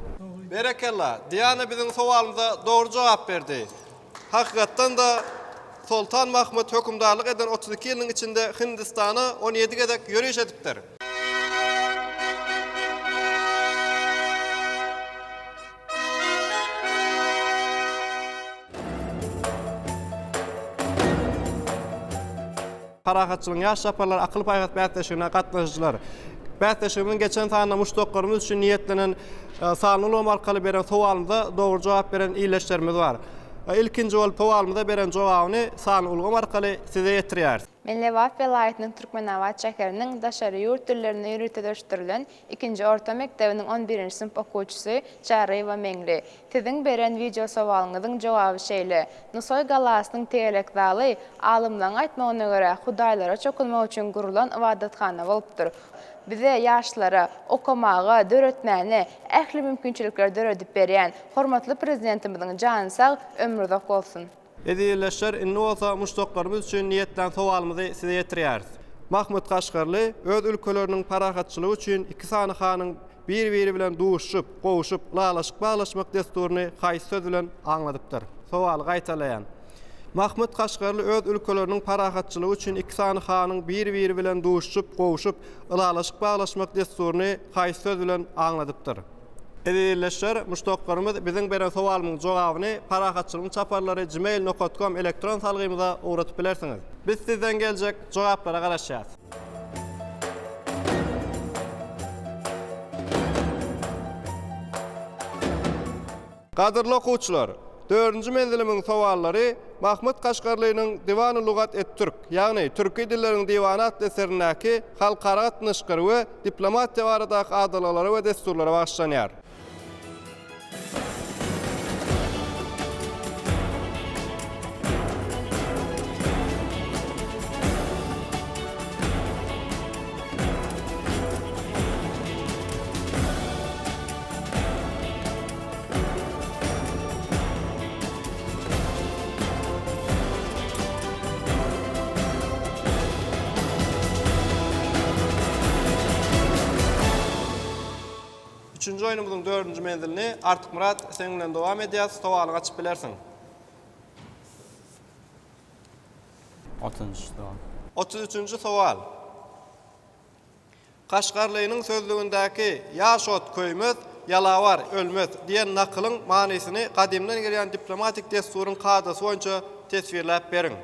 Berekella, Diana biziň sowalymyza dogry jogap berdi. Hakykatdan-da, Soltan Mahmyt hökümdarlyk eden 32 ýylynyň içinde Hindistana on ýedi gezek ýöriş edipdir. Parahatçylygyň ýaş çaparlary akyl-paýhas bäsleşigine gatnaşyjylar. Bäsleşigimiziň geçen sanynda muşdaklarymyz üçin niýetlenen sanly ulgam arkaly beren sowalymyza dogry jogap beren ildeşlerimiz bar. Ilkinji bolup sowalymyza beren jogabyny sanly ulgam arkaly size ýetirýäris. Men Lebap welaýatynyň Türkmenabat şäheriniň daşary ýurt dillerine ýöriteleşdirilen Ikinji orta mekdebiniň on birinji synp okuwçysy Çaryýewa Meňli. Siziň beren wideo sowalyňyzyň jogaby şeýle, Nusaý galasynyň tegelek zaly, alymlaryň aýtmagyna görä, hudaýlara çokunmak üçin gurulan ybadathana bolupdyr. Bize, ýaşlara, okamaga, döretmäne ähli mümkinçilikleri döredip berýän hormatly Prezidentimiziň jany sag, ömri uzak bolsun! Eziz ildeşler, indi bolsa muşdaklarymyz üçin niýetlän sowalymyzy size ýetirýäris. Mahmyt Kaşgarly öz ülkeleriniň parahatçylygy üçin iki sany hanyň bir-biri bilen duşuşyp, gowşup, ylalaşyk baglaşmak dessuryny haýsy söz bilen aňladypdyr? Sowaly gaýtalaýan. Mahmyt Kaşgarly öz ülkeleriniň parahatçylygy üçin iki sany hanyň bir-biri bilen duşuşyp, gowşup, ylalaşyk baglaşmak dessuryny haýsy söz bilen aňladypdyr? Eziz ildeşler, muşdaklarymyz biziň beren sowalymyň jogabyny Parahatçylygyň çaparlary gmail nokat kom elektron salgymyza ugratyp bilersiňiz. Biz sizden geljek jogaplara garaşýas. Gadyrly okuwçylar, dördünji menzilimiň sowallary Mahmyt Kaşgarlynyň Diwany lugat et-türk, ýagny Türki dilleriň diwany atly eserindäki halkara gatnaşyklary we diplomatiýa baradaky adalgalara we dessurlara bagyşlanýar. Üçünji oýnumyzyň dördünji menzilini Artykmyrat seň bilen dowam edýäs, sowalyňy açyp bilersiň. Otuzynjy sowal. Otuz üçünji sowal. Kaşgarlynyň sözlügindäki Ýaş ot köýmez, ýalawar ölmez diýen nakylyň manysyny gadymdan gelýän diplomatik dessuryň kadasy boýunça teswirläp beriň.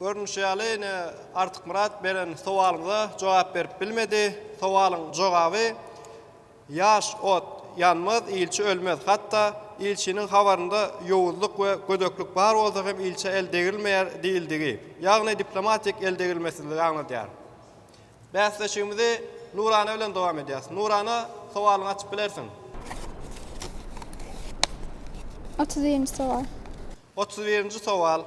Görnüşi ýaly, ine, Artykmyrat beren sowalymyza jogap berip bilmedi. Sowalyň jogaby, Ýaş ot ýanmaz, ilçi ölmez. Hatda ilçiniň habarynda ýowuzlyk we gödeklik bar bolsa hem ilçä el degrilmeýär diýildigi, ýagny diplomatik el degrilmesizligi aňladýar. Bäsleşigimizi Nurana bilen dowam edýäris. Nurana, sowalyňy açyp bilersiň. Otuz birinji sowal. Otuz birinji sowal.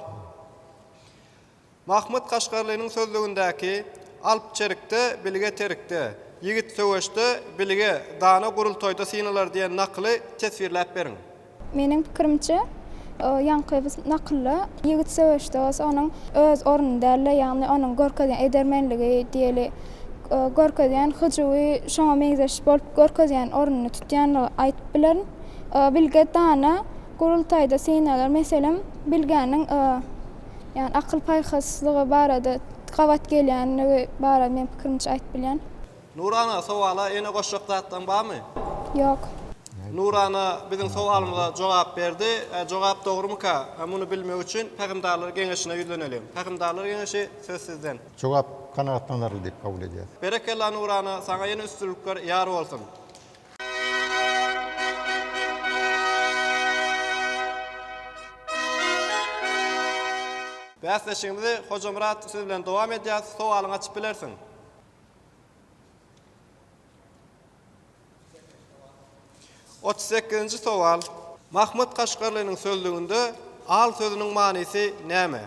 Mahmyt Kaşgarlynyň sözlügindäki Alp çerikde, bilge terikde, Ýigit söweşde, bilge, dana gurultaýda synalar diýen nakyly teswirläp beriň. Meniň pikirimçe, ýaňky bu nakylda ýigit söweşde bolsa onuň öz ornuny däl-de, ýagny onuň görkezýän edermenligi diýeli, görkezýän hyjuwy şoňa meňzeş bolup görkezýän ornuny tutýanlygy aýdyp bilerin. Bilge dana gurultaýda synalar, meselem, bilgäniň Ýagny akyl-paýhaslygy barada gabat gelýänligi barada men pikirimçe aýdyp bilýän. Nurana sowala ýene goşjak zatlaň barmy? Ýok. Nurana biziň sowalymyza jogap berdi. Jogap dogrumyka? Muny bilmek üçin Pähimdarlar geňeşine ýüzleneliň. Pähimdarlar geňeşi söz sizden. Jogap kanagatlanarly diýip kabul edýäs. Berekella Nurana saňa ýene üstünlikler ýar bolsun. Bäsleşigimizi Hojamyrat siz bilen dowam edýäs, sowalyňy açyp bilersiň. Otuz sekizinji sowal. Mahmyt Kaşgarlynyň sözlüginde al sözüniň manysy näme?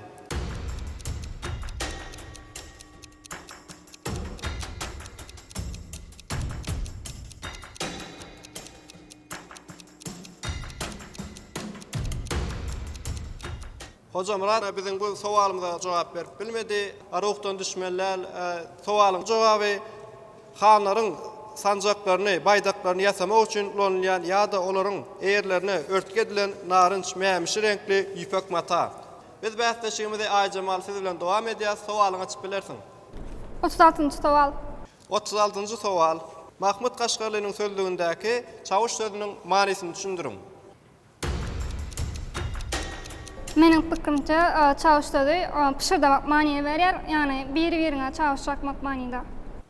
Hojamyrat biziň bu sowalymyza jogap berip bilmedi. Ruhdan düşmeli däl. Sowalyň jogaby hanlaryň sanjaklaryny, baýdaklaryny ýasamak üçin ulanylýan ýa-da olaryň eýerlerine örtgi edilen narynç, mämişi reňkli ýüpek mata. Biz bäsleşigimizi Aýjemal siz bilen dowam edýäs. Sowalyňy açyp bilersiň. Otuz altynjy sowal. Otuz altynjy sowal. Mahmyt Kaşgarlynyň sözlügindäki çawuş sözüniň manysyny düşündiriň. Meniň pikirimçe, çawuş sözi pyşyrdamak manyny berýär, ýagny biri-biriňe çawuş çakmak manyda.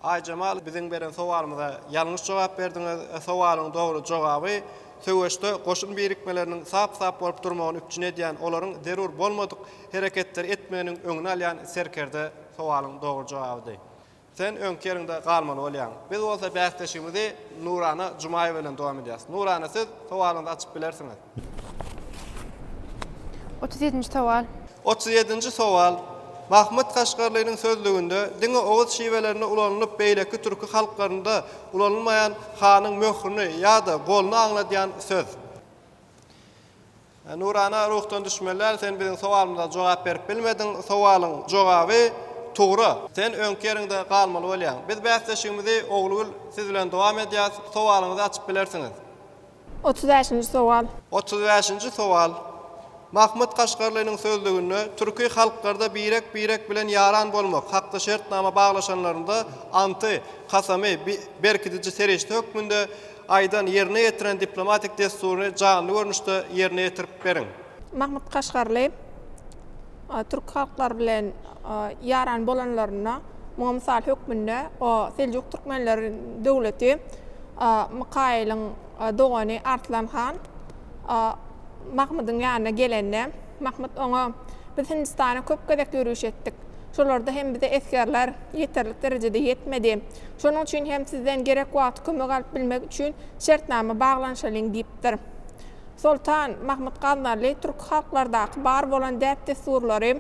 Aýjemal, biziň beren sowalymyza ýalňyş jogap berdiňiz. Sowalyň dogry jogaby, söweşde goşun birikmeleriniň sap-sap bolup durmagyny üpjün edýän, olaryň zerur bolmadyk hereketleri etmeginiň öňüni alýan serkerde sowalyň dogry jogabydy. Sen öňki ýeriňde galmaly bolýaň. Biz bolsa bäsleşigimizi Nurana Jumaýewa bilen dowam edýäris. Nurana siz sowalyňyzy açyp bilersiňiz. Otuz ýedinji sowal. Otuz ýedinji sowal. Mahmyt Kaşgarlynyň sözlüginde diňe oguz şiwelerinde ulanylyp beýleki türki halklarynda ulanylmaýan hanyň möhrüni ýa-da goluny aňladýan söz. Nurana ruhdan düşmeli däl sen biziň sowalymyza jogap berip bilmediň sowalyň jogaby Tugra. Sen öňki ýeriňde galmaly bolýaň. Biz bäsleşigimizi Ogulgül siz bilen dowam edýäs sowalyňyzy açyp bilersiňiz. Otuz bäşinji sowal. Otuz bäşinji sowal. Mahmyt Kaşgarlynyň sözlüginde türki halklarda birek-birek bilen ýaran bolmak hakda şertnama baglaşanlarynda anty, kasamy, berkidiji serişde hökmünde aýdan, ýerine ýetiren diplomatik dessuryny janly görnüşde ýerine ýetirip beriň. Mahmyt Kaşgarly türki halklar bilen ýaran bolanlarynda, muňa mysal hökmünde Seljuk türkmenleri döwleti Mykaýylyň dogany Arslan han Mahmydyň ýanyna gelende, Mahmyt oňa, Biz Hindistana köp gezek ýöriş etdik. Şolarda hem bize esgerler ýeterlik derejede ýetmedi. Şonuň üçin hem sizden gerek wagty kömek alyp bilmek üçin şertnama baglanyşalyň diýipdir. Soltan Mahmyt Gaznaly türki halklardaky bar bolan däp-dessurlary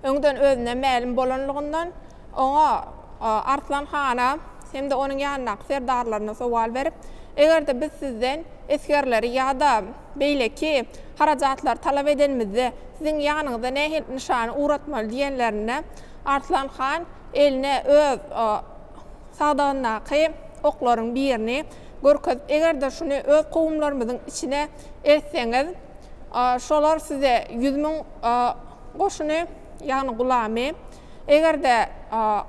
öňden özüne mälim bolanlygyndan, oňa, Arslan hana hem-de onuň ýanyndaky serdarlaryna sowal berip, Eger-de biz sizden esgerleri ýa-da beýleki harajatlary talap edenimizde, siziň ýanyňyza nähili nyşany ugratmaly diýenlerinde, Arslan han eline öz sagdagyndaky oklaryň birini görkezip, eger-de şuny öz kowumlarymyzyň içine eltseňiz, şolar size 100 mün goşuny, ýagny gulamy, eger-de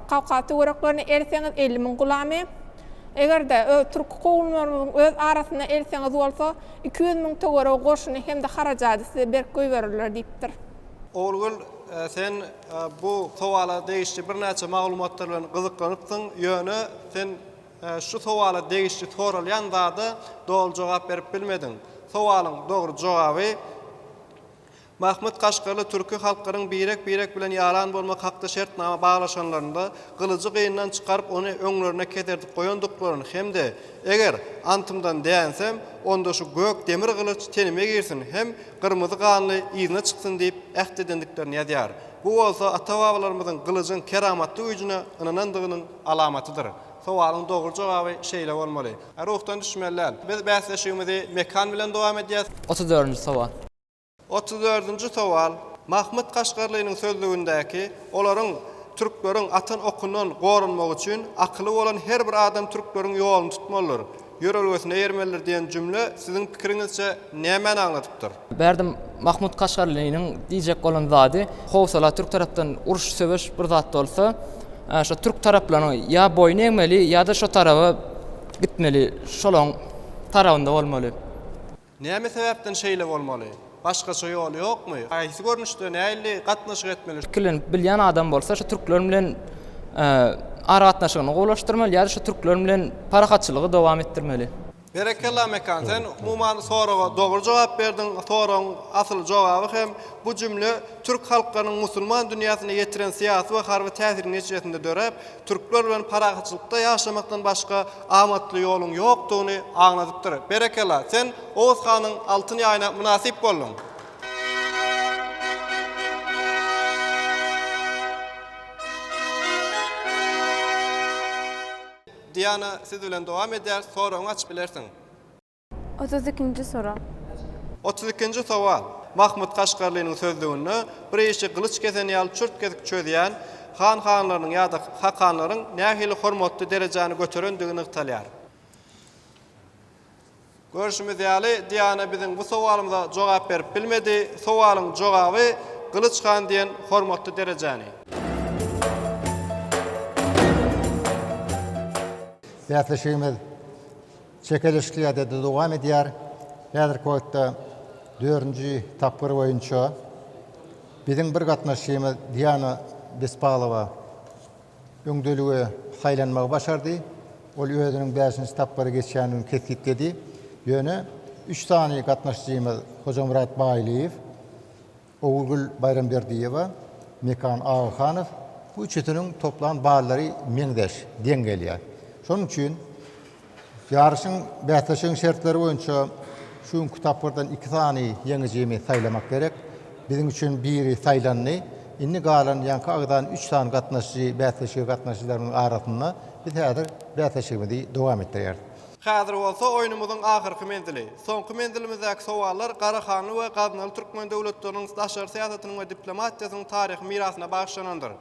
Kawkaz töwereklerine eltseňiz 50 mün gulamy, eger-de öz türki kowumlarymyzyň öz arasynda eltseňiz bolsa, 200 mün töweregi goşuny hem-de harajady size berip goýbererler diýipdir. Ogulgül, sen bu sowala degişli birnäçe maglumatlar bilen gyzyklanypsyň, ýöne sen şu sowala degişli soralýan zada doly jogap berip bilmediň. Sowalyň dogry jogaby, Mahmyt Kaşgarly türki halklaryň birek-birek bilen ýaran bolmak hakda şertnama baglaşanlarynda gylyjy gyndan çykaryp ony öňlerine keserdip goýandyklaryny hem-de Eger antymdan dänsem, onda şu gök demir gylyç tenime girsin hem gyrmyzy ganly yzyna çyksyn diýip äht edendiklerini ýazýar. Bu bolsa ata-babalarymyzyň gylyjyň keramatly güýjüne ynanandygynyň alamatydyr. Sowalyň dogry jogaby şeýle bolmaly. Ruhdan düşmeli däl. Biz bäsleşigimizi Mekan bilen dowam edýäs. Otuz dördünji sowal. Otuz dördünji sowal. Mahmyt Kaşgarlynyň sözlügindäki olaryň, türkleriň, atan okundan goranmak üçin akyly bolan her bir adam türkleriň ýoluny tutmalydyr, ýörelgesine eýermelidir diýen jümle siziň pikiriňizçe nämäni aňladypdyr? Bärde Mahmut Kaşgarlynyň diýjek bolan zady, howsala türk tarapdan uruş, söweş bir zat bolsa, şo türk taraplarynyň ýa boýun egmeli, ýa-da şo taraba gitmeli, şolaň tarabynda bolmaly. Näme sebäpden şeýle bolmaly? Başgaça ýoly ýokmy? Haýsy görnüşde, nähili gatnaşyk etmeli? Pikirlenip bilýän adam bolsa şu türkler bilen aragatnaşygyny gowulaşdyrmaly ýa-da şu türkler bilen parahatçylygy dowam etdirmeli. Berekella Mekan, sen umuman soraga dogry jogap berdiň, soragyň asyl jogaby hem bu jümle türk halklarynyň musulman dünýäsine ýetiren syýasy we harby täsiriniň netijesinde döräp, Türkler bilen parahatçylykda ýaşamakdan başga amatly ýoluň ýokdugyny aňladypdyr. Berekella, sen Oguz hanyň altyn ýaýyna mynasyp bolduň. Diana, siz bilen dowam edýäris, soragyňy açyp bilersiň. Otuz ikinji sorag. Otuz ikinji sowal. Mahmyt Kaşgarlynyň sözlüginde bir işi gylyç kesen ýaly çürt-kesik çözýän han hanlarynyň ýa-da hakanlaryň nähili hormatly derejäni göterendigi nygtalýar. Görşümiz ýaly, Diana biziň bu sowalymyza jogap berip bilmedi. Sowalyň jogaby Gylyç han diýen hormatly derejäni. Bäsleşigimiz Çekeleşikli ýagdaýda dowam edýär. Häzirki wagtda dördünji tapgyr boýunça biziň bir gatnaşyjymyz Diana Bespalowa öňdelige saýlanmagy başardy. Ol özüniň bäşinji tapgyra geçýändigini kesgitledi. Ýöne üç sany gatnaşyjymyz Hojamyrat Baýlyýew, Ogulgül Baýramberdiýewa, Mekan Agahanow bu üçüsiniň toplan ballary meňzeş, deň gelýär. Şonuň üçin ýaryşyň, bäsleşigiň şertleri boýunça şu günki tapgyrdan iki sany ýeňijini saýlamak gerek. Biziň üçin biri saýlandy. Indi galan ýaňky agzan üç sany gatnaşyjy, bäsleşige gatnaşyjylarymyzyň arasynda biz häzir bäsleşigimizi dowam etdirýäris. Häzir bolsa oýnumyzyň ahyrky menzili. Soňky menzilimizdäki sowallar Garahanly we Gaznaly türkmen döwletleriniň daşary syýasatynyň we diplomatiýasynyň taryhy mirasyna bagyşlanandyr.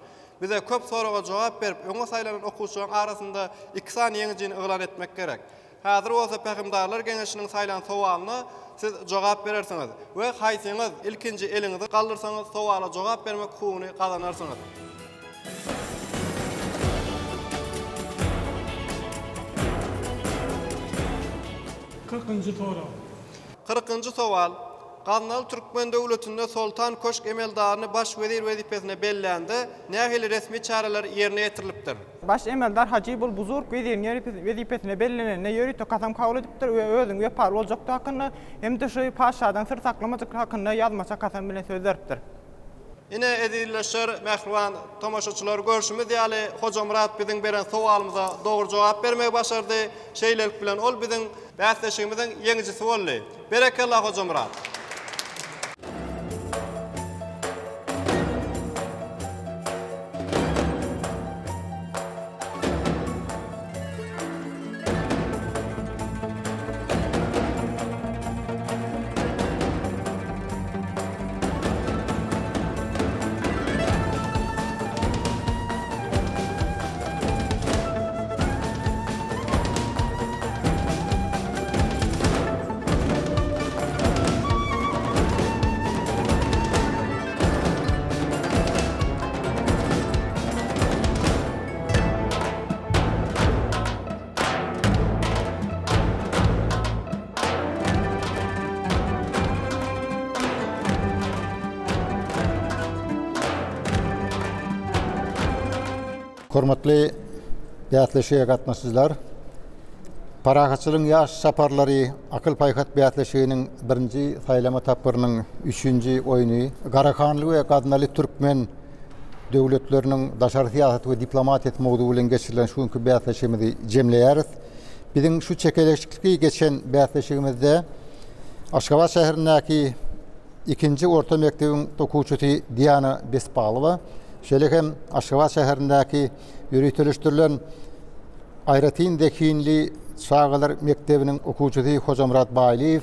Bize köp soraga jogap berip, öňe saýlanan okuwçylaryň arasynda iki sany ýeňijini yglan etmek gerek. Häzir bolsa Pähimdarlar geňeşiniň saýlan sowalyna siz jogap berersiňiz we haýsyňyz ilkinji eliňizi galdyrsaňyz sowala jogap bermek hukugyny gazanarsyňyz. Kyrkynjy sorag. Kyrkynjy sowal. Gaznaly türkmen döwletinde soltan köşk emeldaryny baş wezir wezipesine bellände nähili resmi çäreler ýerine ýetirilipdir? Baş emeldar Hajybul Buzurg weziriň wezipesine bellenende ýörite kasam kabul edipdir we özüniň wepaly boljakdygy hakynda hem-de şu patyşadan syr saklamajakdygy hakynda ýazmaça kasam bilen söz beripdir. Ine, ezizleşer, mähriban tomaşaçylar, görşümiz ýaly, Hojamyrat biziň beren sowalymyza dogry jogap bermegi başardy. Şeýlelik bilen, ol biziň bäsleşigimiziň ýeňijisi boldy. Berekella, Hojamyrat! Hormatly bäsleşige gatnaşyjylar, Parahatçylygyň ýaş çaparlary akyl-paýhas bäsleşiginiň birinji saýlama tapgyrynyň üçünji oýny Garahanly we Gaznaly türkmen döwletleriniň daşary syýasaty we diplomatiýasy mowzugy bilen geçirilen şu günki bäsleşigimizi jemleýäris. Biziň şu çekeleşikli geçen bäsleşigimizde Aşgabat şäherindäki ikinji orta mekdebiň okuwçysy Diana Bespalowa, şeýle hem Aşgabat şäherindäki ýöriteleşdirilen aýratyn zehinli çagalar mekdebiniň okuwçysy Hojamyrat Baýlyýew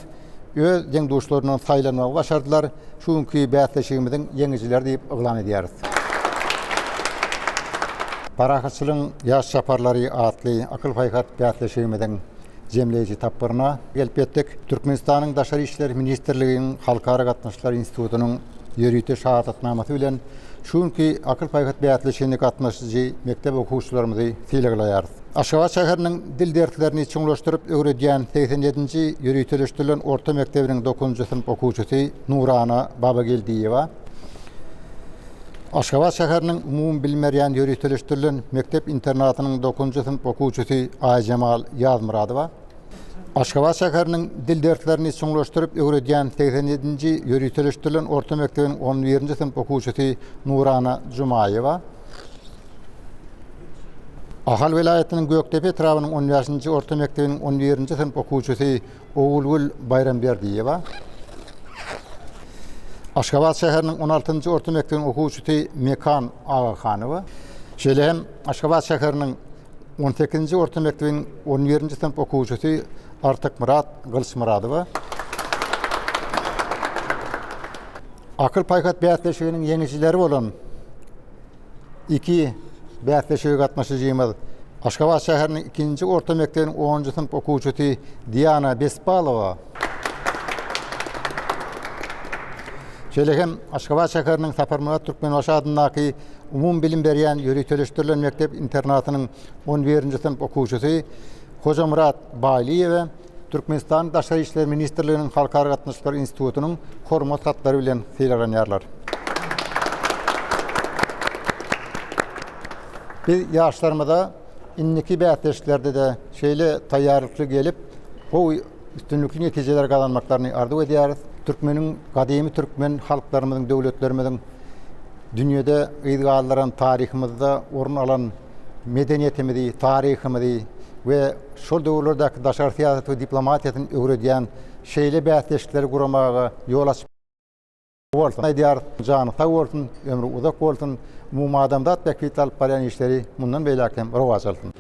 öz deň-duşlaryndan saýlanmagy başardylar. Şu günki bäsleşigimiziň ýeňijileri diýip yglan edýäris. Parahatçylygyň ýaş çaparlary atly akyl-paýhas bäsleşigimiziň jemleýji tapgyryna gelip ýetdik. Türkmenistanyň Daşary işler ministrliginiň Halkara gatnaşyklar institutynyň ýörite şahadatnamasy bilen şu günki akyl-paýhas bäsleşigine gatnaşyjy mekdep okuwçylarymyzy sylaglaýarys. Aşgabat şäheriniň dil derslerini çuňlaşdyryp öwredýän 87-nji ýöriteleşdirilen orta mekdebiniň dokuzynjy synp okuwçysy Nurana Babageldiýewa, Aşgabat şäheriniň umumybilim berýän ýöriteleşdirilen mekdep-internatynyň dokuzynjy synp okuwçysy Aýjemal Ýazmyradowa, Aşgabat şäheriniň dil derslerini çuňlaşdyryp öwredýän 87-nji ýöriteleşdirilen orta mekdebiniň on birinji synp okuwçysy Nurana Jumaýewa, Ahal welaýatynyň Gökdepe etrabynyň on bäşinji orta mekdebiniň on birinji synp okuwçysy Ogulgül Baýramberdiýewa, Aşgabat şäheriniň on altynjy orta mekdebiniň okuwçysy Mekan Agahanowa, şeýle hem Aşgabat şäheriniň on sekizinji orta mekdebiniň on birinji synp okuwçysy Artykmyrat Gylyçmyradowa, Akyl-paýhas bäsleşiginiň ýeňijileri bolan Iki bäsleşige gatnaşyjymyz Aşgabat şäheriniň ikinji orta mekdebiniň onunjy synp okuwçysy Diana Bespalowa, şeýle hem Aşgabat şäheriniň Saparmyrat Türkmenbaşy adyndaky umumybilim berýän ýöriteleşdirilen mekdep-internatynyň on birinji synp okuwçysy Hojamyrat Baýlyýewe Türkmenistanyň Daşary işler ministrliginiň Halkara gatnaşyklar institutynyň Hormat hatlary bilen sylaglanýarlar. Biz ýaşlarymyza indiki bäsleşiklerde-de şeýle taýýarlykly gelip, gowy üstünlikli netijeler gazanmaklaryny arzuw edýäris. Türkmeniň gadymy türkmen halklarymyzyň, döwletlerimiziň dünýede yz galdyran taryhymyzda orun alan medeniýetimizi, taryhymyzy we şol döwürlerdäki daşary syýasaty we diplomatiýasyny öwredýän şeýle bäsleşikleri guramaga ýol açyp bolsun aýdýarys. Jany sag bolsun, ömri uzak bolsun, umumadamzat bähbitli alyp barýan işleri mundan beýläk hem rowaç alsyn.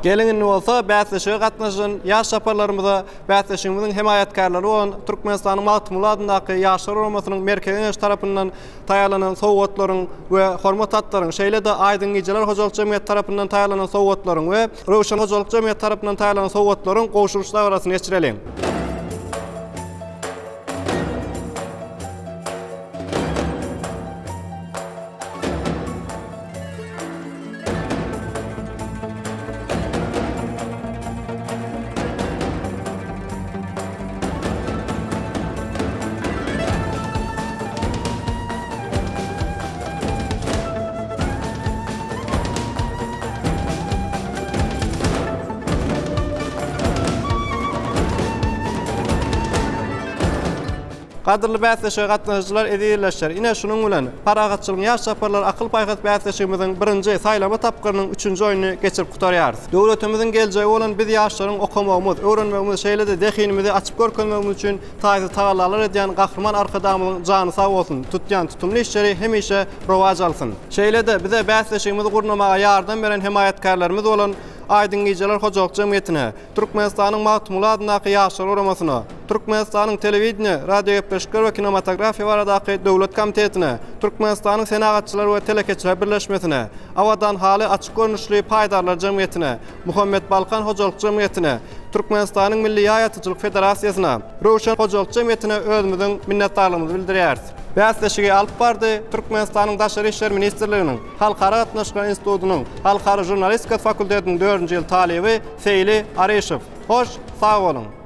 Geliň indi bolsa bäsleşige gatnaşan ýaş çaparlarymyza bäsleşigimiziň hemaýatkärleri bolan Türkmenistanyň Magtymguly adyndaky Ýaşlar guramasynyň Merkezi Geňeşi tarapyndan taýýarlanan sowgatlaryň we hormat hatlaryň, şeýle-de Aýdyň gijeler hojalyk jemgyýeti tarapyndan taýýarlanan sowgatlaryň we Röwşen hojalyk jemgyýeti tarapyndan taýýarlanan sowgatlaryň gowşuryş dabarasyny geçireliň. Gadyrly bäsleşige gatnaşyjylar, eziz ildeşler, ine şunuň bilen Parahatçylygyň ýaş çaparlary akyl-paýhas bäsleşigimiziň birinji saýlama tapgyrynyň üçünji oýnuny geçirip gutarýarys. Döwletimiziň geljegi bolan biz ýaşlaryň okamagymyz, öwrenmegimiz şeýle-de zehinimizi açyp görkezmegimiz üçin taýsyz tagallalar edýän Gahryman Arkadagymyzyň jany sag bolsun, tutýan tutumly işleri hemişe rowaç alsyn! Şeýle-de bize bäsleşigimizi gurnamaga ýardam beren hemaýatkärlerimiz bolan Aýdyň gijeler hojalyk jemgyýetine, Türkmenistanyň Magtymguly adyndaky Ýaşlar guramasyna, Türkmenistanyň Telewideniýe, radiogepleşikler we kinematografiýa baradaky döwlet komitetine, Türkmenistanyň Senagatçylar we telekeçiler birleşmesine, Abadan haly açyk görnüşli paýdarlar jemgyýetine, Muhammet Balkan hojalyk jemgyýetine, Türkmenistanyň Milli ýaý atyjylyk federasiýasyna, Röwşen hojalyk jemgyýetine özümiziň minnetdarlygymyzy bildirýäris. Bäsleşigi alyp bardy Türkmenistanyň Daşary işler ministrliginiň Halkara gatnaşyklar institutynyň Halkara žurnalistikasy fakultetiniň dördünji ýyl talyby Seýli Aryşow. Hoş, sag boluň!